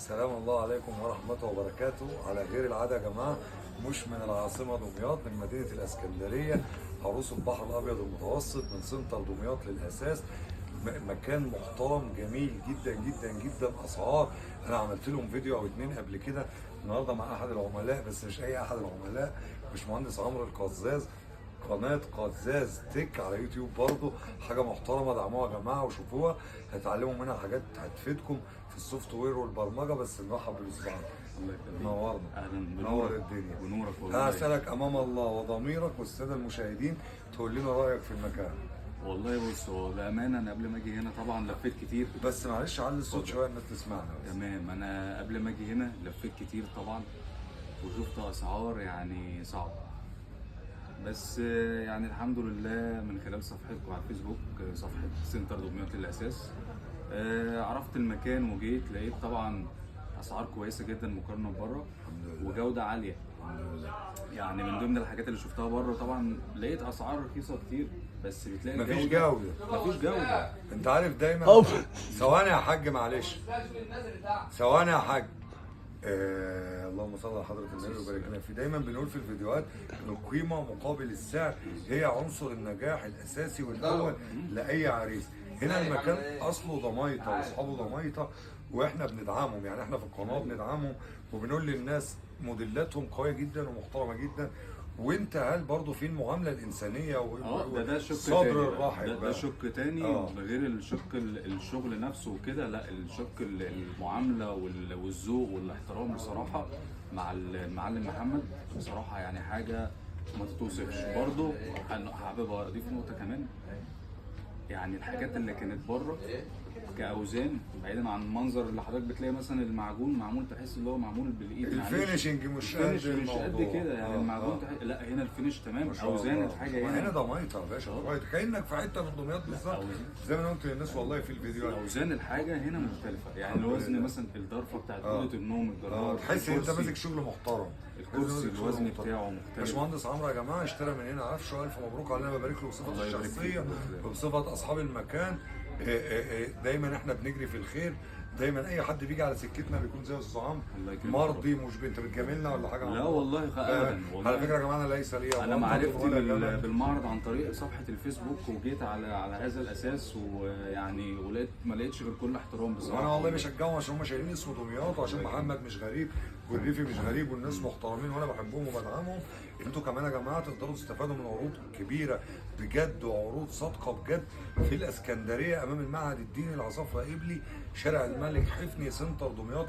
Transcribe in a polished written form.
سلام الله عليكم ورحمته وبركاته. على غير العادة يا جماعة، مش من العاصمة دمياط، من مدينة الاسكندرية، عروس البحر الابيض المتوسط، من سنتر دمياط للاساس. مكان محترم جميل جدا جدا جدا. اسعار انا عملت لهم فيديو او اتنين قبل كده. النهارده مع احد العملاء، بس مش اي احد العملاء، باشمهندس عمرو القزاز، قناة قزاز تك على يوتيوب، برضو حاجة محترمة، دعموها يا جماعة وشوفوها، هتعلموا منها حاجات هتفيدكم في ال software والبرمجة. بس نرحب بالأستاذ عمرو. الله يخليك. نورنا. اهلا نور بنورك. الدنيا. ونورك انا والله. هسألك امام الله وضميرك والسادة المشاهدين، تقول لنا رأيك في المكان. والله بص، هو بامانه انا قبل ما اجي هنا طبعا لفيت كتير. بس معلش علي الصوت اتفضل. شوية الناس تسمعنا بس. تمام، انا قبل ما اجي هنا لفيت كتير طبعا وشفت اسعار يعني صعبة، بس يعني الحمد لله من خلال صفحتكم على الفيسبوك، صفحة سنتر دمياط للاساس، عرفت المكان وجيت لقيت طبعا اسعار كويسة جدا مقارنة ببره. الحمد لله. وجوده عالية. الحمد لله. يعني من ضمن الحاجات اللي شفتها بره طبعا لقيت اسعار رخيصة كتير، بس بتلاقي مفيش الجودة- جودة. مفيش جوده. انت عارف دايما، ثواني يا حاج، معلش ثواني يا حاج. اللهم صل على حضرة النبي وبارك لنا فيه. دايما بنقول في الفيديوهات ان القيمة مقابل السعر هي عنصر النجاح الاساسي والاول لاي عريس. هنا المكان اصله ضمايطه واصحابه ضمايطه، واحنا بندعمهم، يعني احنا في القناة بندعمهم وبنقول للناس موديلاتهم قوية جدا ومحترمه جدا. وانت هل برضو في المعاملة الانسانية ده شق والصدر تاني بقى. الرحب ده بقى. شق تاني غير الشق الشغل نفسه وكده. لا، الشق المعاملة والذوق والاحترام بصراحة مع المعلم محمد، بصراحة يعني حاجة ما تتوصفش. برضو حابب اضيف نقطة كمان، يعني الحاجات اللي كانت بره كاوزان، بعيدا عن المنظر اللي حضرتك بتلاقي مثلا المعجون معمول تحس اللي هو معمول بالايد، معلش. ال finishing مش قد ال finish مش قد الموضوع. كده يعني المعجون لا، هنا ال finish تمام. ما شاء اوزان الله. الحاجة ما هنا هنا دميطه يا باشا، دميطه كانك في حتة من دمياط بالظبط، أوزان. زي ما انا قلت للناس والله في الفيديوهات. اوزان الحاجة هنا مختلفة، يعني الحمد الوزن لله. مثلا الضرفه بتاعت اوضة النوم، الجرار، تحس ان انت الكرسي. ماسك شغل محترم. الكرسي تحس إن ماسك شغل الوزن محترم. بتاعه مختلف. باشمهندس عمرو يا جماعة اشترى من هنا عفشه، الف مبروك علينا، ببارك له بصفته الله يبارك فيك. الشخصية وبصفه اصحاب المكان. دايما احنا بنجري في الخير، دايما اي حد بيجي على سكتنا بيكون زي استاذ عمرو. الله يكرمك. مرضي. مش انت بتجاملنا ولا حاجة يا لا عمرو؟ والله ابدا والله. على فكرة يا جماعة انا ليس لي انا منطق معرفتي ولا جمل. بالمعرض عن طريق صفحة الفيسبوك، وجيت على هذا الاساس، ويعني ولقيت ما لقيتش غير كل احترام بصراحة. وانا والله بشجعهم عشان هم شايلين اسم دمياط، وعشان محمد مش غريب والريفي مش غريب والناس محترمين وانا بحبهم وبدعمهم. انتوا كمان يا جماعة تقدروا تستفادوا من عروض كبيرة بجد وعروض صادقة بجد في الاسكندرية امام المعهد الديني العصافره قبلي، شارع الملك حفني، سنتر دمياط.